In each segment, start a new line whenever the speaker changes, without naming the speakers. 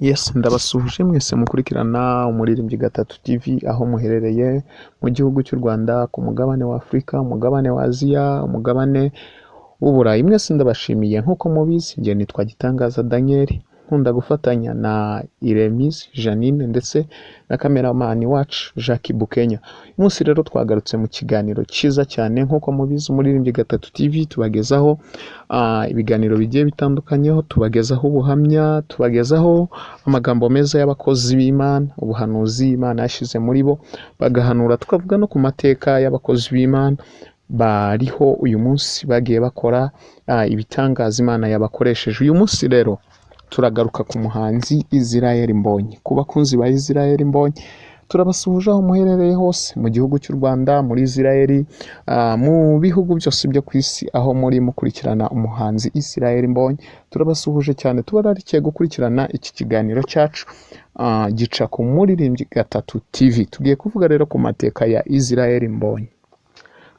Yes, ndabasuhuje mwese mukurikirana Umuririmbyi Gatatu TV aho muherereye mu gihugu cy'u Rwanda, ku mugabane wa Afurika, umugabane wa Aziya, umugabane w'Uburayi. Mwese ndabashimiye. Nk'uko mubizi, njye nitwa Gitangaza Daniel, nkunda gufatanya na Iremise Janine ndetse na kameramani wacu Jacques Bukenya. Uyu munsi rero twagarutse mu kiganiro cyiza cyane. Nk'uko mubizi, Umuririmbyi Gatatu TV tubagezaho ibiganiro bigiye bitandukanyeho, tubagezaho ubuhamya, tubagezaho amagambo meza y'abakozi b'Imana, ubuhanuzi Imana yashyize muri bo bagahanura, tukavuga no ku mateka y'abakozi b'Imana bariho uyu munsi bagiye bakora ibitangaza Imana yabakoresheje. Uyu munsi rero turagaruka ku muhanzi Israel Mbonyi. Ku bakunzi ba Israel Mbonyi, turabasuhuje aho muherereye hose mu gihugu cy'u Rwanda, muri Israel, mu bihugu byose byo ku isi aho muri mukurikirana umuhanzi Israel Mbonyi, turabasuhuje cyane. Tubararikiye gukurikirana iki kiganiro cyacu gica ku Muririmbyi Gatatu TV. Tugiye kuvuga rero ku mateka ya Israel Mbonyi.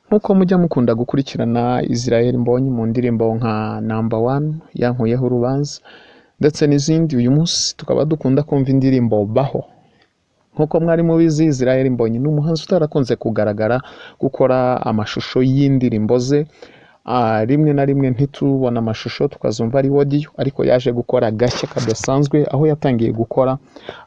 Nk'uko mujya mukunda gukurikirana Israel Mbonyi mu ndirimbo nka Number One, Yankuyeho Urubanza ndetse n'izindi, uyu munsi tukaba dukunda kumva indirimbo Baho. Nk'uko mwari mubizi, Israel Mbonyi ni umuhanzi utarakunze kugaragara gukora amashusho y'indirimbo ze. Rimwe na rimwe ntitubone amashusho, tukazumva ari audio, ariko yaje gukora gashya kadasanzwe aho yatangiye gukora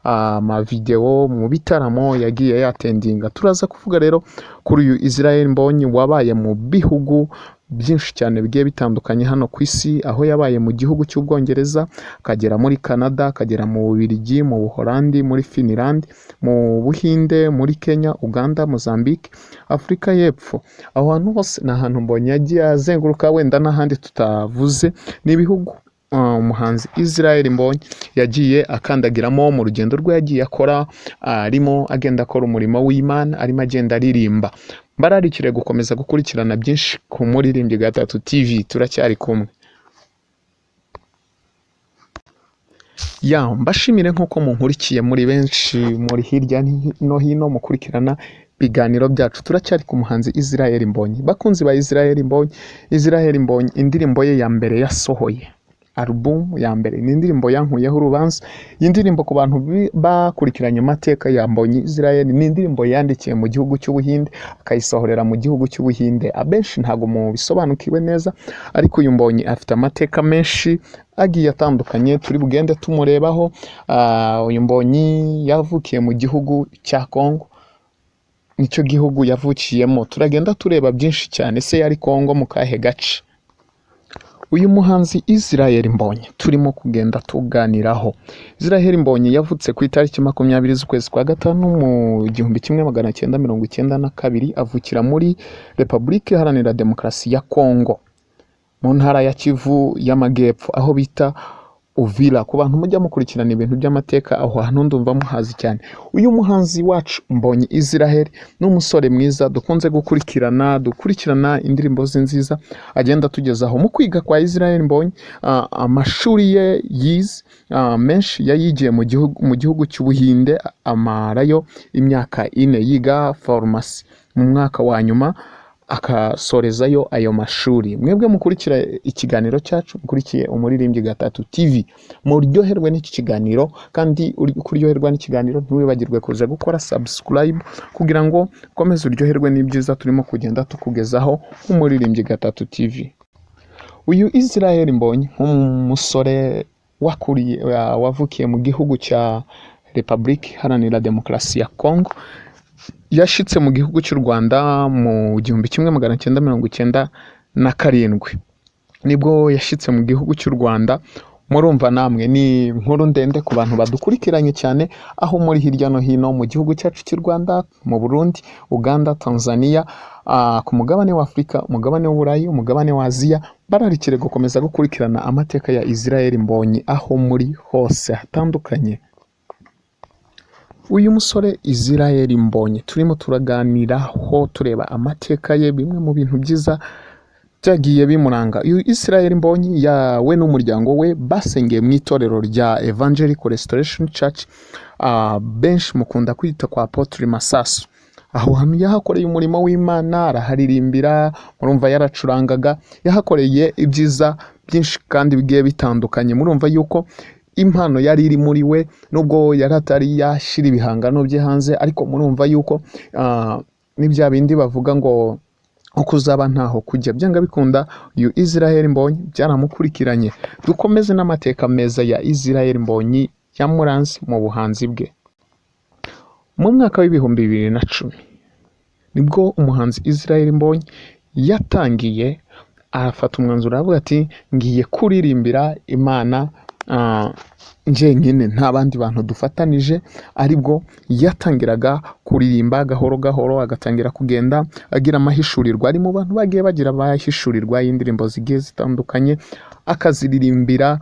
amavideo mu bitaramo yagiye yatendinga. Turaza kuvuga rero kuri uyu Israel Mbonyi wabaye mu bihugu byinshi cyane bigiye bitandukanye hano ku isi, aho yabaye mu gihugu cy'Ubwongereza, akagera muri Canada, akagera mu Bubiligi, mu Buholandi, muri Finland, mu Buhinde, muri Kenya, Uganda, Mozambique, Afurika y'Epfo. Aho hantu hose ni ahantu Mbonyi yagiye azenguruka, wenda n'ahandi tutavuze. Ni ibihugu umuhanzi Israel Mbonyi yagiye akandagiramo mu rugendo rwe yagiye akora, arimo agenda akora umurimo w'Imana, arimo agenda aririmba. Mbararikire gukomeza gukurikirana byinshi ku Muririmbyi Gatatu TV, turacyari kumwe. Ya, mbashimire nk'uko munkurikiye muri benshi, muri hirya no hino mukurikirana ibiganiro byacu. Turacyari ku muhanzi Israel Mbonyi. Bakunzi ba Israel Mbonyi, Israel Mbonyi indirimbo ye ya mbere yasohoye, alubumu ya mbere, ni indirimbo Yankuyeho Urubanza. Iyi ndirimbo, ku bantu bakurikiranye amateka ya Mbonyi Israel, ni indirimbo yandikiye mu gihugu cy'Ubuhinde, akayisohorera mu gihugu cy'Ubuhinde. Abenshi ntabwo mubisobanukiwe neza, ariko uyu Mbonyi afite amateka menshi agiye atandukanye turi bugende tumurebaho. Uyu Mbonyi yavukiye mu gihugu cya Congo, nicyo gihugu yavukiyemo. Turagenda tureba byinshi cyane. Se yari Congo mu kahe gace? Uyu muhanzi Israel Mbonyi turimo kugenda tuganiraho, Israel Mbonyi yavutse ku itariki 20 z'ukwezi kwa gatanu mu 1992, avukira muri Repubulika Iharanira Demokarasi ya Congo mu ntara ya Kivu y'Amagepfo, aho bita Uvira. Ku bantu mujya mukurikirana ibintu by'amateka, aho hantu ndumva muhazi cyane. Uyu muhanzi wacu Mbonyi Israel ni umusore mwiza dukunze gukurikirana, dukurikirana indirimbo ze nziza agenda atugezaho. Mu kwiga kwa Israel Mbonyi, amashuri ye yize menshi yayigiye mu gihugu cy'Ubuhinde, amarayo imyaka 4 yiga farumasi, mu mwaka wa nyuma akasorezayo ayo mashuri. Mwebwe mukurikira ikiganiro cyacu, mukurikiye Umuririmbyi Gatatu TV, muryoherwe n'iki kiganiro. Kandi uri kuryoherwa n'ikiganiro, ntiwibagirwe kuza gukora subscribe kugira ngo ukomeze uryoherwe n'ibyiza turimo kugenda tukugezaho nk'Umuririmbyi Gatatu TV. Uyu Israel Mbonyi, nk'umusore wakuriye, wavukiye mu gihugu cya Repubulika Iharanira Demokarasi ya Congo, yashitse mu gihugu cy'u Rwanda mu 1997, nibwo yashyitse mu gihugu cy'u Rwanda. Murumva namwe ni inkuru ndende ku bantu badukurikiranye cyane aho muri hirya no hino mu gihugu cyacu cy'u Rwanda, mu Burundi, Uganda, Tanzania, ku mugabane wa Afurika, umugabane w'Uburayi, umugabane wa Aziya. Bararikire gukomeza gukurikirana amateka ya Israel Mbonyi aho muri hose hatandukanye. Uyu musore Israel Mbonyi turimo turaganiraho, tureba amateka ye, bimwe mu bintu byiza byagiye bimuranga. Uyu Israel Mbonyi yawe n'umuryango we basengeye mu itorero rya Evangelical Restoration Church, benshi mukunda kwita kwa Apotre Masasu. Aho hantu yahakoreye umurimo w'Imana, araharirimbira, murumva yaracurangaga, yahakoreye ibyiza byinshi kandi bigiye bitandukanye. Murumva yuko Impano yari iri muri we, nubwo yari atari yashyira ibihangano bye hanze, ariko murumva yuko ni bya bindi bavuga ngo uko uzaba ntaho kujya. Byanga bikunda, uyu Israel Mbonyi byaramukurikiranye. Dukomeze n'amateka meza ya Israel Mbonyi yamuranze mu buhanzi bwe. Mu mwaka w'2010 nibwo umuhanzi Israel Mbonyi yatangiye, arafata umwanzuro, aravuga ati: "Ngiye kuririmbira Imana njyenyine, nta bandi bantu dufatanije." Aribwo yatangiraga kuririmba gahoro gahoro, agatangira kugenda agira amahishurirwa. Ari mu bantu bagiye bagira abahishurirwa y'indirimbo zigiye zitandukanye, akaziririmbira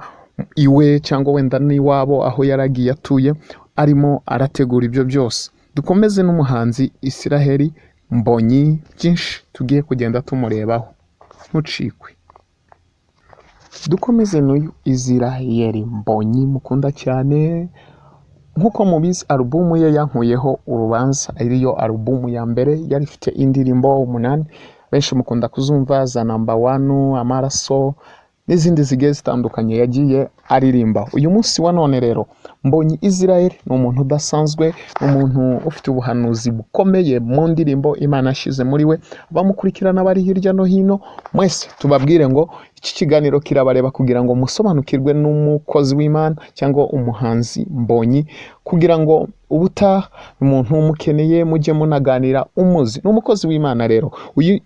iwe cyangwa wenda n'iwabo aho yaragiye atuye, arimo arategura ibyo byose. Dukomeze n'umuhanzi Israel Mbonyi, byinshi tugiye kugenda tumurebaho, ntucikwe. Dukomeze n'uyu Israel Mbonyi mukunda cyane. Nk'uko mubizi, alubumu ye "Yankuyeho Urubanza" ariyo alubumu ya mbere, yari ifite indirimbo 8. Benshi mukunda kuzumva za "Number One", "Amaraso" n'izindi zigiye zitandukanye yagiye aririmba. Uyu munsi wa none rero, Mbonyi Israel ni umuntu udasanzwe, ni umuntu ufite ubuhanuzi bukomeye mu ndirimbo Imana yashyize muri we. Bamukurikirana bari hirya no hino, mwese tubabwire ngo iki kiganiro kirabareba kugira ngo musobanukirwe n'umukozi w'Imana cyangwa umuhanzi Mbonyi, kugira ngo ubutaha umuntu umukeneye mujye munaganira umuzi. Ni umukozi w'Imana rero uyu.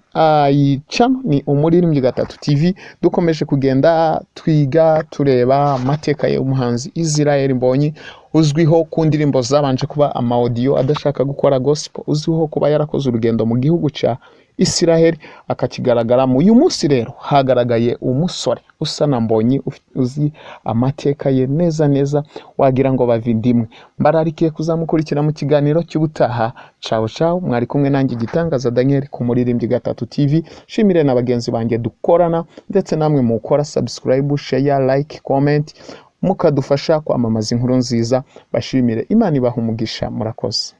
Iyi channel ni Umuririmbyi Gatatu TV. Dukomeje kugenda twiga, tureba amateka y'umuhanzi Israel Mbonyi, uzwiho ku ndirimbo zabanje kuba ama audio adashaka gukora gospel, uzwiho kuba yarakoze urugendo mu gihugu cya Israel akakigaragaramo. Uyu munsi rero hagaragaye umusore usa na Mbonyi, uzi amateka ye neza neza, wagira ngo bava indimwe. Mbararikiye kuzamukurikira mu kiganiro cy'ubutaha. Cawo cawo, mwari kumwe nanjye Igitangaza Daniel ku Muririmbyi Gatatu TV. Shimire na bagenzi banjye dukorana, ndetse namwe mukora subscribe, share, like, comment, mukadufasha kwamamaza inkuru nziza. Bashimire, Imana ibaha umugisha, murakoze.